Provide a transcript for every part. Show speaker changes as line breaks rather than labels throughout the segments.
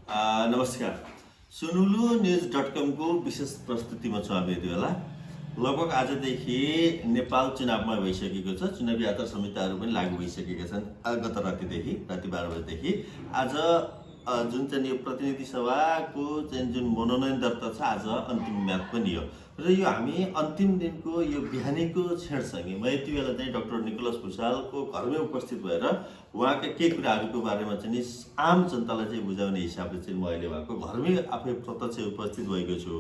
नमस्कार। सुनुलु न्युज.com को विशेष प्रस्तुतिमा छु हामी यति बेला। लगभग आजदेखि नेपाल चुनावमा भइसकेको छ। चुनावी आचार संहिताहरू पनि लागू भइसकेका छन् गत रातिदेखि, राति 12 बजेदेखि। आज जुन चाहिँ प्रतिनिधि सभाको चाहिँ जुन मनोनयन दर्ता छ, आज अन्तिम म्याद पनि हो र यो हामी अन्तिम दिनको यो बिहानीको क्षणसँगै म यति बेला चाहिँ डाक्टर निकोलस भुसालको घरमै उपस्थित भएर उहाँका केही कुराहरूको बारेमा चाहिँ आम जनतालाई चाहिँ बुझाउने हिसाबले चाहिँ म अहिले उहाँको घरमै आफै प्रत्यक्ष उपस्थित भएको छु।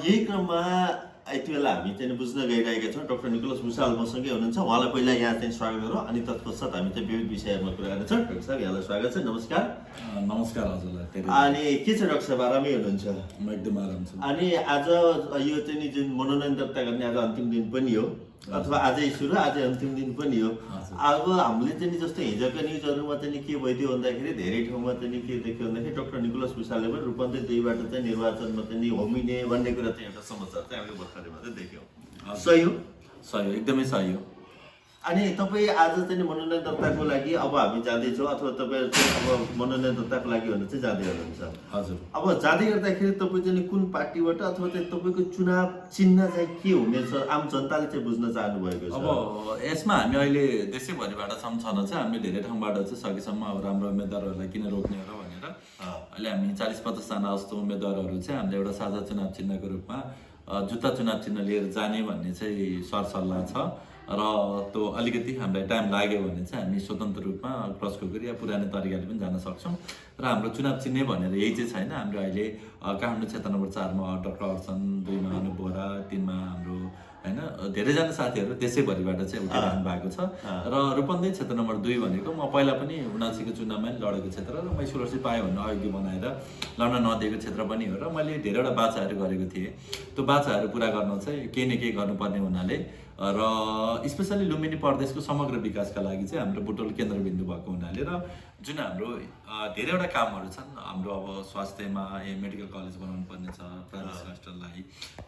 यही क्रममा यति बेला हामी चाहिँ बुझ्न गइरहेका छौँ। डाक्टर निकोलस भुसाल मसँगै हुनुहुन्छ। उहाँलाई पहिला यहाँ चाहिँ स्वागत गरौँ, अनि तत्पश्चात हामी चाहिँ विविध विषयहरूमा कुरा गर्नेछौँ। डाक्टर साहब, यहाँलाई स्वागत छ। नमस्कार।
नमस्कार हजुरलाई।
अनि के छ डाक्टर साहब, आरामै हुनुहुन्छ?
म एकदम आराम छु।
अनि आज यो चाहिँ जुन मनोनयन दर्ता गर्ने आज अन्तिम दिन पनि हो, अथवा आजै सुरु आजै अन्तिम दिन पनि हो। अब हामीले चाहिँ जस्तो हिजोका न्युजहरूमा चाहिँ के भइदियो भन्दाखेरि धेरै ठाउँमा चाहिँ के देख्यो भन्दाखेरि डाक्टर निकोलस भुसालले पनि रूपन्देही 2बाट चाहिँ निर्वाचनमा चाहिँ होमिने भन्ने कुरा चाहिँ एउटा समाचार चाहिँ हामीले भर्खरै मात्रै देख्यौँ। सही हो?
सही हो, एकदमै सही हो।
अनि तपाईँ आज चाहिँ मनोनयन दर्ताको लागि अब हामी जाँदैछौँ, अथवा तपाईँ चाहिँ अब मनोनयन दर्ताको लागि भनेर चाहिँ जाँदै हुनुहुन्छ?
हजुर।
अब जाँदै गर्दाखेरि तपाईँ चाहिँ कुन पार्टीबाट, अथवा चाहिँ तपाईँको चुनाव चिन्ह चाहिँ के हुनेछ, आम जनताले चाहिँ बुझ्न चाहनु भएको छ?
अब यसमा हामी अहिले देशैभरिबाट छन् चाहिँ हामीले धेरै ठाउँबाट चाहिँ सकेसम्म अब राम्रो उम्मेदवारहरूलाई किन रोक्ने हो र भनेर अहिले हामी 40-50 जना जस्तो उम्मेदवारहरू चाहिँ हामीले एउटा साझा चुनाव चिन्हको रूपमा जुत्ता चुनाव चिन्ह लिएर जाने भन्ने चाहिँ सरसल्लाह छ। र त्यो अलिकति हामीलाई टाइम लाग्यो भने चाहिँ हामी स्वतन्त्र रूपमा क्रसको गरी या पुरानो तरिकाले पनि जान सक्छौँ। र हाम्रो चुनाव चिन्ने भनेर यही चाहिँ छैन। हाम्रो अहिले काठमाडौँ क्षेत्र नम्बर 4 मा डाक्टर अर्चन, 2 मा अनु बोरा, 3 मा हाम्रो होइन धेरैजना साथीहरू देशैभरिबाट चाहिँ उठिरहनु भएको छ। र रूपन्देही क्षेत्र नम्बर 2 भनेको म पहिला पनि 79 को चुनावमा लडेको क्षेत्र र मैले सुरक्षित पाएँ भन्ने अयोग्य बनाएर लड्न नदिएको क्षेत्र पनि हो। र मैले धेरैवटा बाचाहरू गरेको थिएँ। त्यो बाचाहरू पुरा गर्न चाहिँ केही न केही गर्नुपर्ने हुनाले र स्पेसली लुम्बिनी प्रदेशको समग्र विकासका लागि चाहिँ हाम्रो बुटोल केन्द्रबिन्दु भएको हुनाले र जुन हाम्रो धेरैवटा कामहरू छन्, हाम्रो अब स्वास्थ्यमा मेडिकल कलेज बनाउनु पर्ने छ, प्रादेशिक राष्ट्रलाई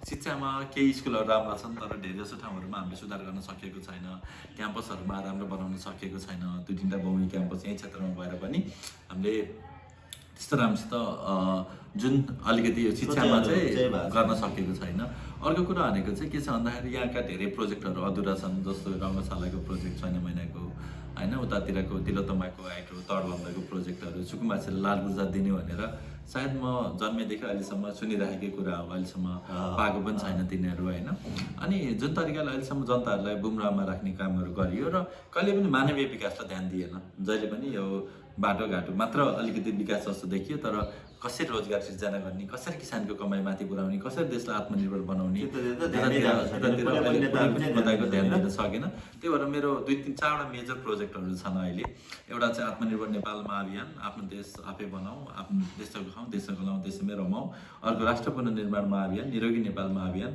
शिक्षामा केही स्कुलहरू राम्रा छन् तर धेरै जसो ठाउँहरूमा हामीले सुधार गर्न सकेको छैन, क्याम्पसहरूमा राम्रो बनाउन सकेको छैन। 2-3टा बहुमुखी क्याम्पस यही क्षेत्रमा भएर पनि हामीले त्यस्तो राम्रोसित जुन अलिकति यो शिक्षामा चाहिँ गर्न सकेको छैन। अर्को कुरा भनेको चाहिँ के छ भन्दाखेरि यहाँका धेरै प्रोजेक्टहरू अधुरा छन्, जस्तो रङ्गशालाको प्रोजेक्ट 6 महिनाको होइन, उतातिरको तिलोत्तमाको हाइड्रो तटबन्धको प्रोजेक्टहरू सुकुम्बासीलाई लाल गुर्जा दिने भनेर सायद म जन्मेदेखि अहिलेसम्म सुनिराखेकै कुरा हो। अहिलेसम्म पाएको पनि छैन तिनीहरू होइन। अनि जुन तरिकाले अहिलेसम्म जनताहरूलाई गुमराहमा राख्ने कामहरू गरियो र कहिले पनि मानवीय विकासलाई ध्यान दिएन। जहिले पनि यो बाटोघाटो मात्र अलिकति विकास जस्तो देखियो, तर कसरी रोजगार सिर्जना गर्ने, कसरी किसानको कमाइ माथि पुर्याउने, कसरी देशलाई आत्मनिर्भर बनाउने बताएको ध्यान दिन सकेन। त्यही भएर मेरो 2-3-4वटा मेजर प्रोजेक्टहरू छन् अहिले। एउटा चाहिँ आत्मनिर्भर नेपाल महाअभियान, आफ्नो देश आफै बनाऊ, आफ्नो देशको खाउँ, देशको लाउँ, देशमै रमाऊ। अर्को राष्ट्र पुनर्निर्माण महाअभियान, निरोगी नेपाल महाअभियान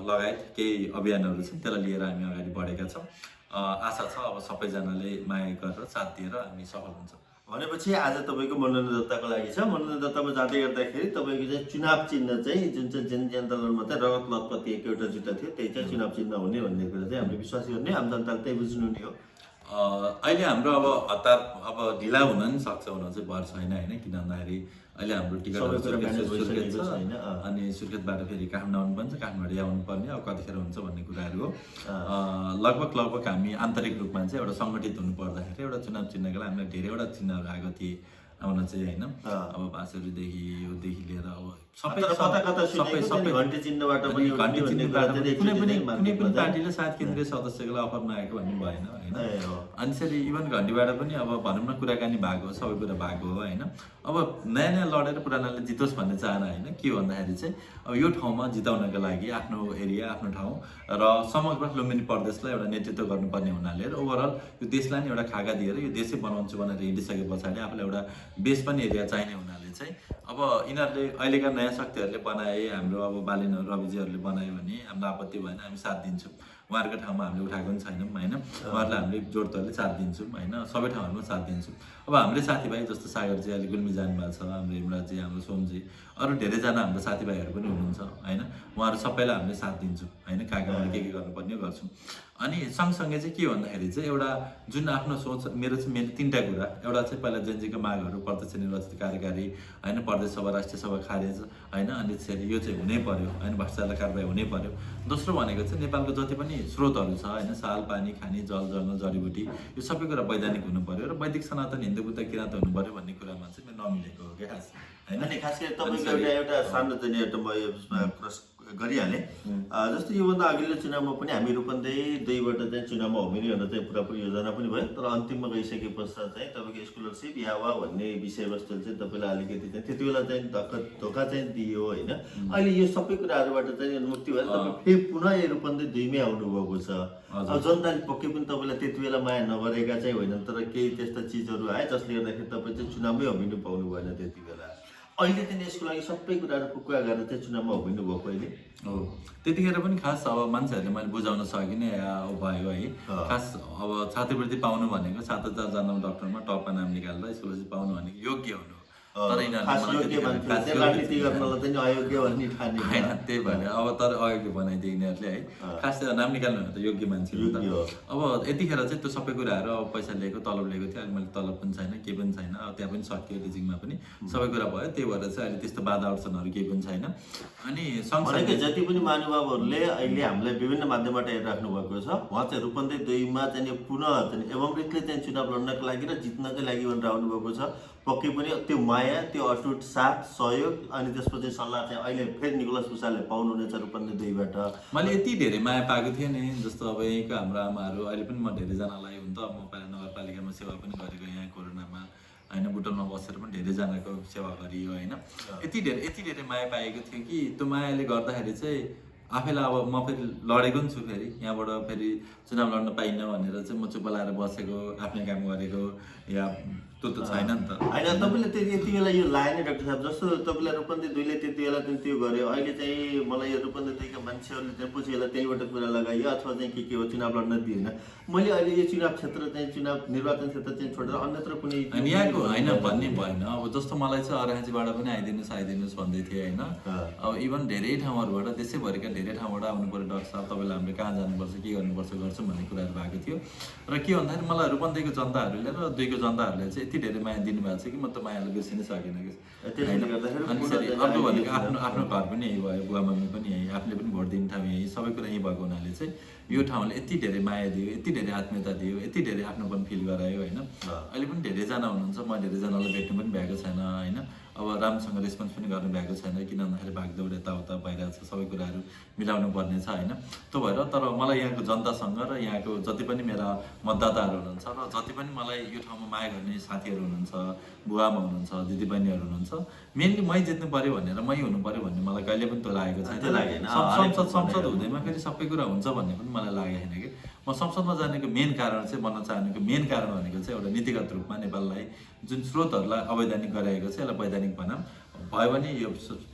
लगायत केही अभियानहरू छन्, त्यसलाई लिएर हामी अगाडि बढेका छौँ। आशा छ अब सबैजनाले माया गरेर साथ दिएर हामी सफल हुन्छौँ।
भनेपछि आज तपाईँको मनोनयन दर्ताको लागि छ। मनोनयन दर्तामा जाँदै गर्दाखेरि तपाईँको चाहिँ चुनाव चिन्ह चाहिँ जुन चाहिँ जनआन्दोलनमा चाहिँ रगत लतपतिएको एउटा जुत्ता थियो, त्यही चाहिँ चुनाव चिन्ह हुने भन्ने कुरा चाहिँ हामीले विश्वास गर्ने, आम जनताले त्यही बुझ्नु नि हो।
अहिले हाम्रो अब हतार अब ढिला हुन नि सक्छ, हुन चाहिँ भर छैन होइन। किन भन्दाखेरि अहिले हाम्रो टिकट छ अनि सुर्खेतबाट फेरि काठमाडौँ आउनुपर्छ, काठमाडौँ आउनुपर्ने, अब कतिखेर हुन्छ भन्ने कुराहरू हो। लगभग हामी आन्तरिक रूपमा चाहिँ एउटा सङ्गठित हुनु पर्दाखेरि एउटा चुनाव चिन्हको लागि हामीलाई धेरैवटा चिन्हहरू आएको थिए आउन चाहिँ होइन। अब बाँसहरूदेखि योदेखि लिएर अब सबै
घन्टी चिन्हबाट पनि
कुनै पनि पार्टीले सायद केन्द्रीय सदस्यको लागि अफर नआएको भन्ने भएन होइन। अनि त्यसरी इभन घन्टीबाट पनि अब भनौँ न कुराकानी भएको हो, सबै कुरा भएको हो होइन। अब नयाँ नयाँ लडेर पुरानाले जितोस् भन्ने चाहना होइन। के भन्दाखेरि चाहिँ अब यो ठाउँमा जिताउनको लागि आफ्नो एरिया, आफ्नो ठाउँ र समग्र लुम्बिनी प्रदेशलाई एउटा नेतृत्व गर्नुपर्ने हुनाले र ओभरअल यो देशलाई नै एउटा खाका दिएर यो देशै बनाउँछु भनेर हिँडिसके पछाडि आफूलाई एउटा बेस पनि एरिया चाहिने हुनाले चाहिँ अब यिनीहरूले अहिलेका नयाँ शक्तिहरूले बनाए, हाम्रो अब बालिनहरू रविजीहरूले बनायो भने हामीलाई आपत्ति भएन, हामी साथ दिन्छौँ। उहाँहरूको ठाउँमा हामीले उठाएको पनि छैनौँ होइन। उहाँहरूलाई हामीले जोडतोडले साथ दिन्छौँ होइन, सबै ठाउँहरूमा साथ दिन्छौँ। अब हाम्रै साथीभाइ जस्तो सागरजी अहिले गुल्मी जानुभएको छ, हाम्रो हेमराजी, हाम्रो सोमजी, अरू धेरैजना हाम्रो साथीभाइहरू पनि हुनुहुन्छ होइन। उहाँहरू सबैलाई हामीले साथ दिन्छौँ होइन। कहाँ कहाँ के गर्नुपर्ने गर्छौँ। अनि सँगसँगै चाहिँ के भन्दाखेरि चाहिँ एउटा जुन आफ्नो सोच मेरो 3टा कुरा, एउटा चाहिँ पहिला जेनजीको मागहरू, प्रत्यक्ष निर्वाचित कार्यकारी होइन, प्रदेश सभा राष्ट्रिय सभा खारेज होइन, अनि त्यसरी यो चाहिँ हुनै पर्यो होइन, भ्रष्टाचार कारबाही हुनै पर्यो। दोस्रो भनेको चाहिँ नेपालको जति पनि स्रोतहरू छ होइन, साल पानी खानी जल जङ्गल जडीबुटी यो सबै कुरा वैधानिक हुनु पर्यो र वैदिक सनातन हिन्दू बुद्ध किराँत हुनु पर्यो भन्ने कुरामा चाहिँ मेरो नमिलेको हो क्या खास होइन।
अनि खास गरी तपाईँको एउटा सानो चाहिँ एउटा म यसमा क्रस गरिहालेँ। जस्तो योभन्दा अघिल्लो चुनावमा पनि हामी रूपन्देही 2बाट चाहिँ चुनावमा उभिने भनेर चाहिँ पुरापुरी योजना पनि भयो, तर अन्तिममा गइसके पश्चात चाहिँ तपाईँको स्कलरसिप या वा भन्ने विषयवस्तु चाहिँ तपाईँलाई अलिकति चाहिँ त्यति बेला चाहिँ धोका चाहिँ दियो होइन। अहिले यो सबै कुराहरूबाट चाहिँ मुक्ति भएर तपाईँ फेरि पुनः यो रूपन्देही 2मै आउनुभएको छ। अब जनताले पक्कै पनि तपाईँलाई त्यति बेला माया नगरेका चाहिँ होइन, तर केही त्यस्ता चिजहरू आए जसले गर्दाखेरि तपाईँ चाहिँ चुनावमै उभिनु पाउनु भएन त्यति बेला। अहिले चाहिँ यसको लागि सबै कुराहरू पुक्का गरेर चाहिँ चुनावमा उभिनु भएको अहिले
हो। त्यतिखेर पनि खास अब मान्छेहरूले मैले बुझाउन सकिनँ या भयो है। खास अब छात्रवृत्ति पाउनु भनेको 7,000 जना डक्टरमा टपमा नाम निकालेर स्कलरसिप पाउनु भनेको योग्य हुनु, तर होइन त्यही भएर अब तर अयोग्य बनाइदिए यिनीहरूले है। खास नाम निकाल्नु भने त योग्य मान्छे हो त। अब यतिखेर चाहिँ त्यो सबै कुराहरू अब पैसा लिएको तलब लिएको थियो, अहिले मैले तलब पनि छैन केही पनि छैन, अब त्यहाँ पनि सकियो लिजिङमा पनि सबै कुरा भयो, त्यही भएर चाहिँ अहिले त्यस्तो बाधा अडचनहरू केही पनि छैन। अनि
सँगसँगै जति पनि महानुभावहरूले अहिले हामीलाई विभिन्न माध्यमबाट हेरिराख्नु भएको छ, उहाँ चाहिँ रूपन्देही 2मा चाहिँ पुनः चाहिँ एवंकृतले चाहिँ चुनाव लड्नको लागि र जित्नकै लागि भनेर आउनुभएको छ। पक्कै पनि त्यो माया, त्यो अटुट साथ सहयोग अनि त्यसपछि सल्लाह चाहिँ अहिले फेरि निकोलस भुसालले पाउनुहुनेछ रूपन्देही 2बाट।
मैले यति धेरै माया पाएको थिएँ नि, जस्तो अब यहीँको हाम्रो आमाहरू अहिले पनि म धेरैजनालाई हुन त म पहिला नगरपालिकामा सेवा पनि गरेको, यहाँ कोरोनामा होइन बुटलमा बसेर पनि धेरैजनाको सेवा गरियो होइन। यति धेरै माया पाएको थियो कि त्यो मायाले गर्दाखेरि चाहिँ आफैलाई अब म फेरि लडेको पनि छु, फेरि यहाँबाट फेरि चुनाव लड्न पाइनँ भनेर चाहिँ म चुप लाएर बसेको, आफ्नै काम गरेको या त्यो त छैन नि त
होइन। तपाईँले त्यो यति बेला यो लाग्यो नि डाक्टर साहब, जस्तो तपाईँलाई रूपन्देही 2ले त्यति बेला चाहिँ त्यो गर्यो, अहिले चाहिँ मलाई यो रूपन्देही 2का मान्छेहरूले चाहिँ पछि बेला त्यहीबाट कुरा लगाइयो अथवा चाहिँ के हो चुनाव लड्न दिएन। मैले अहिले यो चुनाव क्षेत्र चाहिँ चुनाव निर्वाचन क्षेत्र चाहिँ छोडेर अन्यत्र कुनै
यहाँको होइन भन्ने भएन। अब जस्तो मलाई चाहिँ अराँचीबाट पनि आइदिनुहोस् भन्दै थिएँ होइन। अब इभन धेरै ठाउँहरूबाट देशैभरिका धेरै ठाउँबाट आउनु पर्यो डाक्टर साहब, तपाईँले हामीले कहाँ जानुपर्छ के गर्नुपर्छ गर्छौँ भन्ने कुराहरू भएको थियो। र के भन्दाखेरि मलाई रूपन्देहीको जनताहरूले र 2को जनताहरूले चाहिँ यति धेरै माया दिनुभएको छ कि म त मायाले बिर्सिनै सकिनँ कि। अनि फेरि अर्को भनेको आफ्नो घर पनि यही भयो, बुवा मम्मी पनि यही, आफूले पनि भोट दिने ठाउँ यही, सबै कुरा यहीँ भएको हुनाले चाहिँ यो ठाउँले यति धेरै माया दियो, यति धेरै आत्मीयता दियो, यति धेरै आफ्नोपन फिल गरायो होइन। अहिले पनि धेरैजना हुनुहुन्छ, म धेरैजनालाई भेट्नु पनि भएको छैन होइन। अब राम्रोसँग रेस्पोन्स पनि गर्नु भएको छैन, किन भन्दाखेरि भागदौड यताउता भइरहेको छ, सबै कुराहरू मिलाउनु पर्ने छ होइन। त्यो भएर तर मलाई यहाँको जनतासँग र यहाँको जति पनि मेरा मतदाताहरू हुनुहुन्छ र जति पनि मलाई यो ठाउँमा माया गर्ने साथीहरू हुनुहुन्छ, बुवामा हुनुहुन्छ, दिदीबहिनीहरू हुनुहुन्छ, मेनली मै जित्नु पर्यो भनेर मै हुनु पर्यो भन्ने मलाई कहिले पनि त्यो लागेको छैन। संसद हुँदैमा फेरि सबै कुरा हुन्छ भन्ने पनि मलाई लागेको छैन कि। म संसदमा जानेको मेन कारण चाहिँ बन्न चाहनेको मेन कारण भनेको चाहिँ एउटा नीतिगत रूपमा नेपाललाई जुन स्रोतहरूलाई अवैधानिक गराएको छ यसलाई वैधानिक बनाऊँ, भयो भने यो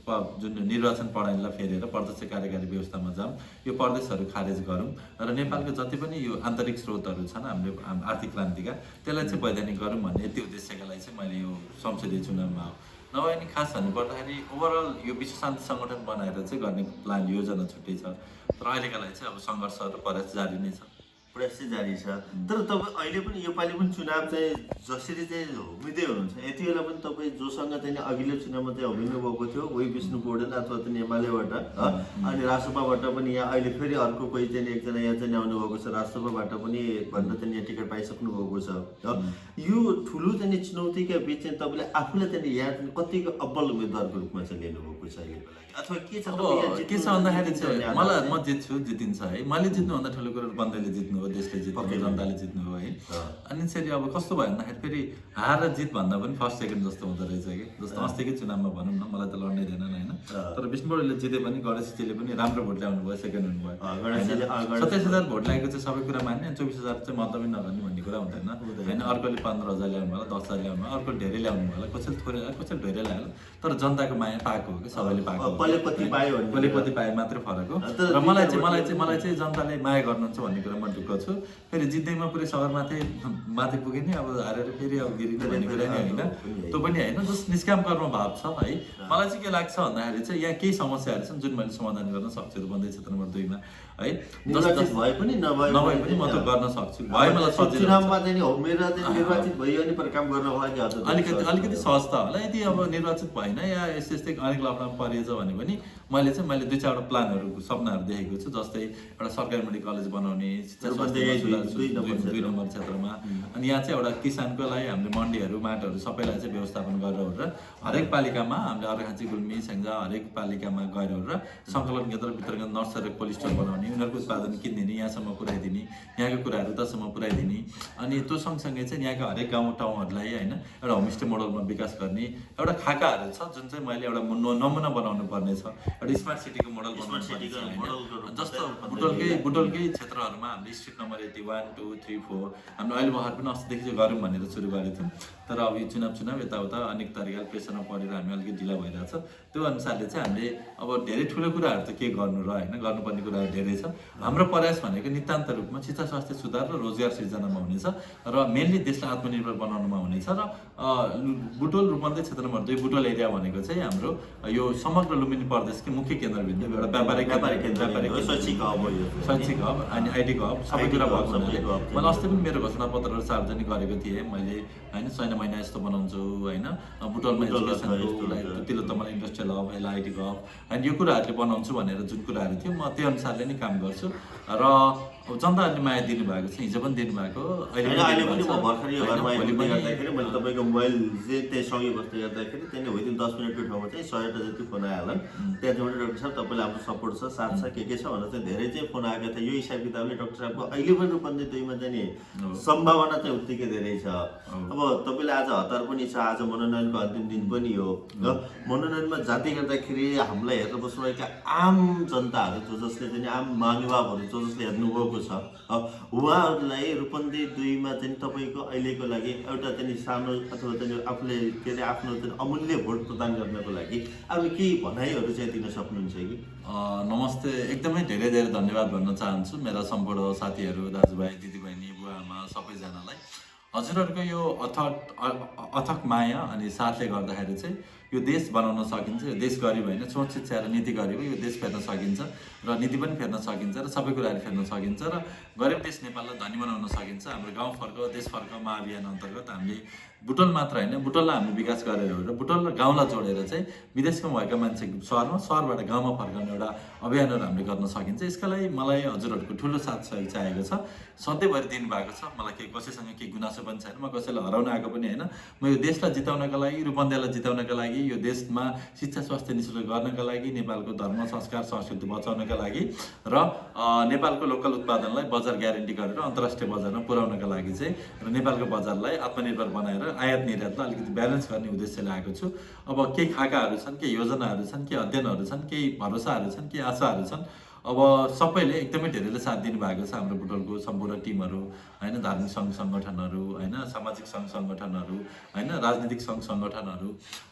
जुन निर्वाचन प्रणालीलाई फेरेर प्रत्यक्ष कार्यकारी व्यवस्थामा जाऊँ, यो प्रदेशहरू खारेज गरौँ र नेपालको जति पनि यो आन्तरिक स्रोतहरू छन् हाम्रो आर्थिक क्रान्तिका त्यसलाई चाहिँ वैधानिक गरौँ भन्ने यति उद्देश्यका लागि चाहिँ मैले यो संसदीय चुनावमा नभए नि खास भन्नुपर्दाखेरि ओभरअल यो विश्व शान्ति सङ्गठन बनाएर चाहिँ गर्ने प्लान योजना छुट्टै छ। तर अहिलेका लागि चाहिँ अब सङ्घर्षहरू प्रयास जारी नै छ,
प्रयास चाहिँ जारी छ। तर तपाईँ अहिले पनि योपालि पनि चुनाव चाहिँ जसरी चाहिँ उम्मिदै हुनुहुन्छ, यति बेला पनि तपाईँ जोसँग चाहिँ अघिल्लो चुनावमा चाहिँ उभिनु भएको थियो वही विष्णु पौडेल अथवा चाहिँ एमालेबाट अनि राजसभाबाट पनि यहाँ अहिले फेरि अर्को कोही चाहिँ एकजना यहाँ चाहिँ आउनुभएको छ, राजसभाबाट पनि भनेर चाहिँ यहाँ टिकट पाइसक्नु भएको छ। यो ठुलो चाहिँ चुनौतीका बिच चाहिँ तपाईँले आफूलाई चाहिँ यहाँ कतिको अब्बल उम्मेदवारको रूपमा चाहिँ लिनुभएको छ अहिले अथवा के छ?
के छ भन्दाखेरि चाहिँ मलाई म जित्छु जितिन्छ है, मैले जित्नुभन्दा ठुलो कुरो बन्दैले जित्नु हो, देशले जित्नु, जनताले जित्नु हो है। अनि चाहिँ अब कस्तो भयो भन्दाखेरि फेरि हार र जित भन्दा पनि फर्स्ट सेकेन्ड जस्तो हुँदो रहेछ कि। जस्तो अस्तिकै चुनावमा भनौँ न, मलाई त लड्नै दिएन होइन, तर विष्णु पौडेलले जिते पनि गणेशजीले पनि राम्रो भोट ल्याउनु भयो, सेकेन्ड हुनुभयो। 27,000 भोट लागेको चाहिँ सबै कुरा मान्ने, 24,000 चाहिँ मतमै नगर्ने भन्ने कुरा हुँदैन होइन। अर्कोले 15,000 ल्याउनु होला, 10,000 ल्याउनु होला, अर्को धेरै ल्याउनु होला, कसैले थोरै ल्यायो कसैले धेरै ल्यायो, तर जनताको माया पाएको हो कि सबैले पाएको, कसले कति पाए मात्रै फरक हो। र मलाई चाहिँ जनताले माया गर्नुहुन्छ भन्ने कुरा म ढुक्क जितेको छु, फेरि जित्दैमा पुरै माथि पुगेँ नि, अब हारेर फेरि अब गिरिने भन्ने कुरा नि होइन, त्यो पनि होइन, जस्ट निष्काम कर्म भाव छ है। मलाई चाहिँ के लाग्छ भन्दाखेरि चाहिँ यहाँ केही समस्याहरू छन् जुन मैले समाधान गर्न सक्छु रूपन्देही क्षेत्र नम्बर 2 मा है।
निर्वाचित भए पनि नभए
पनि म त गर्न सक्छु, भए मलाई सजिलो
चुनावमा चाहिँ मेरा चाहिँ निर्वाचित भयो अनि पर काम गर्नको लागि
अलिकति सहज त होला। यदि अब निर्वाचित भएन या यस्तै अनेक लफडामा परिएछ भने पनि मैले 2-4वटा प्लानहरू सपनाहरू देखेको छु, जस्तै एउटा सरकारी मेडिकल कलेज बनाउने, शिक्षा 2 नम्बर क्षेत्रमा, अनि यहाँ चाहिँ एउटा किसानको लागि हामीले मन्डीहरू माटोहरू सबैलाई चाहिँ व्यवस्थापन गरेर हरेक पालिकामा हामीले अर्घाखाँची गुल्मी स्याङ्जा हरेक पालिकामा गएर सङ्कलन केन्द्र वितरण नर्सरी कोल्ड स्टोर बनाउने, उनीहरूको उत्पादन किनिदिने, यहाँसम्म पुऱ्याइदिने, यहाँको कुराहरू तसम्म पुऱ्याइदिने, अनि त्यो सँगसँगै चाहिँ यहाँको हरेक गाउँ ठाउँहरूलाई होइन एउटा होमस्टे मोडलमा विकास गर्ने एउटा खाकाहरू छ जुन चाहिँ मैले एउटा नमुना बनाउनु पर्ने छ, एउटा स्मार्ट सिटीको मोडल बनाउनु पर्ने छ। जस्तो बुटोलकै क्षेत्रहरूमा हामीले स्ट्रिट नम्बर 81, 2, 3, 4 हामीले अहिले भर्खर पनि अस्तिदेखि चाहिँ गरौँ भनेर सुरु गरेको थियौँ, तर अब यो चुनाव यताउता अनेक तरिकाले प्रेसरमा परेर हामी अलिकति ढिला भइरहेको छ। त्यो अनुसारले चाहिँ हामीले अब धेरै ठुलो कुराहरू त के गर्नु र होइन, गर्नुपर्ने कुराहरू धेरै छ। हाम्रो प्रयास भनेको नितान्त रूपमा शिक्षा स्वास्थ्य सुधार र रोजगार सिर्जनामा हुनेछ र मेनली देशलाई आत्मनिर्भर बनाउनुमा हुनेछ। र बुटोल रूपन्देही क्षेत्र नम्बर 2 बुटोल एरिया भनेको चाहिँ हाम्रो यो समग्र लुम्बिनी प्रदेशकै मुख्य केन्द्रबिन्दु, एउटा व्यापारिक शैक्षिक हब अनि आइटी हब सबै कुरा भएको हुनाले मैले अस्ति पनि मेरो घोषणापत्रहरू सार्वजनिक गरेको थिएँ मैले होइन, छैन महिना यस्तो बनाउँछु होइन, बुटोलमा एजुकेसनको तिलोत्तमा इन्डस्ट्रियल हब यसलाई आइटी हब अनि यो कुराहरूले बनाउँछु भनेर जुन कुराहरू थियो म त्यो अनुसारले नै काम गर्छु। र जनताहरूले माया दिनुभएको छ, हिजो पनि दिनुभएको,
अहिले पनि म भर्खर यो घरमा गर्दाखेरि मैले तपाईँको मोबाइल चाहिँ त्यही सँगै बस्दै गर्दाखेरि त्यहाँदेखि होइन 10 मिनटको ठाउँमा चाहिँ 100वटा जति फोन आइहाल्छन्। त्यहाँ चाहिँ डाक्टर साहब तपाईँले हाम्रो सपोर्ट छ, साथ छ, के छ भनेर चाहिँ धेरै चाहिँ फोन आएको थियो। यो हिसाब किताबले डाक्टर साहबको अहिले पनि रूपन्देही 2 मा चाहिँ नि सम्भावना चाहिँ उत्तिकै धेरै छ। अब तपाईँले आज हतार पनि छ, आज मनोनयनको अन्तिम दिन पनि हो र मनोनयनमा जाँदै गर्दाखेरि हामीलाई हेरेर बस्नुभएका आम जनताहरू जो जसले चाहिँ आम महानुभावहरू जो जसले हेर्नुभएको छ उहाँहरूलाई रूपन्देही 2 मा चाहिँ तपाईँको अहिलेको लागि एउटा चाहिँ सानो अथवा चाहिँ आफूले के अरे आफ्नो चाहिँ अमूल्य भोट प्रदान गर्नको लागि अब केही भनाइहरू चाहिँ दिन सक्नुहुन्छ कि?
नमस्ते, एकदमै धेरै धन्यवाद भन्न चाहन्छु मेरा सम्पूर्ण साथीहरू, दाजुभाइ, दिदीबहिनी, बुवाआमा सबैजनालाई। हजुरहरूको यो अथक माया अनि साथले गर्दाखेरि चाहिँ यो देश बनाउन सकिन्छ। यो देश गरिब होइन, सोच शिक्षा र नीति गरिब यो देश फेर्न सकिन्छ र नीति पनि फेर्न सकिन्छ र सबै कुराहरू फेर्न सकिन्छ र गरिब देश नेपाललाई धनी बनाउन सकिन्छ। हाम्रो गाउँ फर्क देश फर्क महाअभियान अन्तर्गत हामीले बुटोल मात्र होइन, बुटोललाई हामीले विकास गरेर हो र बुटोल र गाउँलाई जोडेर चाहिँ विदेशमा भएका मान्छे सहरबाट गाउँमा फर्काउने एउटा अभियानहरू हामीले गर्न सकिन्छ। यसका लागि मलाई हजुरहरूको ठुलो साथ सहयोग चाहिएको छ, सधैँभरि दिनुभएको छ। मलाई कसैसँग केही गुनासो पनि छैन, म कसैलाई हराउन आएको पनि होइन। म यो देशलाई जिताउनका लागि, रूपन्देहीलाई जिताउनका लागि, यो देशमा शिक्षा स्वास्थ्य निःशुल्क गर्नका लागि, नेपालको धर्म संस्कार संस्कृति बचाउनका लागि र नेपालको लोकल उत्पादनलाई बजार ग्यारेन्टी गरेर अन्तर्राष्ट्रिय बजारमा पुर्याउनका लागि चाहिँ र नेपालको बजारलाई आत्मनिर्भर बनाएर आयात निर्यातलाई अलिकति ब्यालेन्स गर्ने उद्देश्यले आएको छु। अब केही खाकाहरू छन्, केही योजनाहरू छन्, केही अध्ययनहरू छन्, केही भरोसाहरू छन्, केही आशाहरू छन्। अब सबैले एकदमै धेरैले साथ दिनुभएको छ। हाम्रो बुटोलको सम्पूर्ण टिमहरू होइन, धार्मिक सङ्घ सङ्गठनहरू होइन, सामाजिक सङ्घ सङ्गठनहरू होइन, राजनीतिक सङ्घ सङ्गठनहरू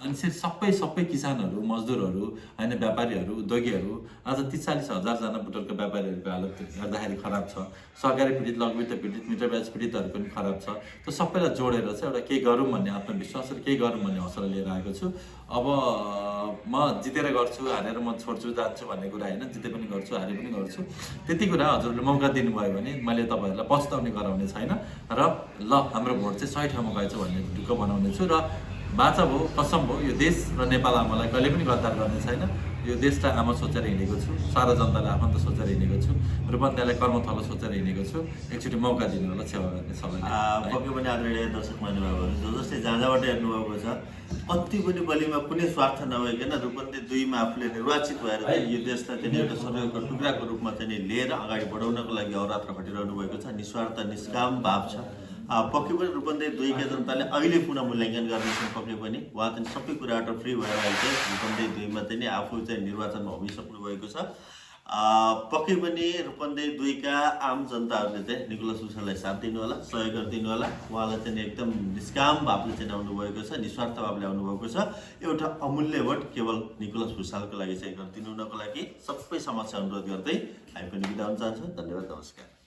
अनि सबै किसानहरू, मजदुरहरू होइन, व्यापारीहरू, उद्योगीहरू। आज 30-40 हजारजना बुटोलको व्यापारीहरूको हालत हेर्दाखेरि खराब छ। सहकारी पीडित, लघुवित्त पीडित, मिटर ब्याज पीडितहरू पनि खराब छ। त्यो सबैलाई जोडेर चाहिँ एउटा केही गरौँ भन्ने आत्मविश्वास र केही गरौँ भन्ने हौसला लिएर आएको छु। अब म जितेर गर्छु, हारेर म छोड्छु जान्छु भन्ने कुरा होइन, जिते पनि गर्छु, हारे पनि गर्छु। त्यति कुरा हजुरले मौका दिनुभयो भने मैले तपाईँहरूलाई पछुताउने गराउने छैन र ल हाम्रो भोट चाहिँ सही ठाउँमा गएछ भन्ने ढुक्क बनाउने छु। र बाचा भयो, कसम भयो, यो देश र नेपाल आमालाई कहिले पनि गद्दार गर्ने छैन। यो देशलाई आमा सोचेर हिँडेको छु, सारा जनतालाई आफन्त सोचेर हिँडेको छु, रूपन्देहीलाई कर्मथलो सोचेर हिँडेको छु। एकचोटि मौका दिनु होला सेवा गर्ने सबैलाई।
पक्कै पनि आदरणीय दर्शक महानुभावहरू जो जसले जहाँ जहाँबाट हेर्नुभएको छ, अति पनि बलिमा कुनै स्वार्थ नभइकन रूपन्देही 2 मा आफूले निर्वाचित भएर चाहिँ यो देशलाई चाहिँ एउटा सहयोगको टुक्राको रूपमा चाहिँ लिएर अगाडि बढाउनको लागि अहोरात्र खटिरहनु भएको छ। निस्वार्थ निष्काम भाव छ। पक्कै पनि रूपन्देही 2 का जनताले अहिले पुनः मूल्याङ्कन गर्नेछन्। पक्कै पनि उहाँ चाहिँ सबै कुराबाट फ्री भएर अहिले रूपन्देही 2 मा चाहिँ आफू चाहिँ निर्वाचनमा उभिसक्नु भएको छ। पक्कै पनि रूपन्देही 2 का आम जनताहरूले चाहिँ निकोलस भुसाललाई साथ दिनु होला, सहयोग गरिदिनु होला। उहाँलाई चाहिँ एकदम निष्काम भावले चाहिँ आउनुभएको छ, निस्वार्थ भावले आउनुभएको छ। एउटा अमूल्य भोट केवल निकोलस भुसालको लागि चाहिँ गरिदिनु हुनको लागि सबै समस्या अनुरोध गर्दै हामी पनि बिदा हुन चाहन्छौँ। धन्यवाद, नमस्कार।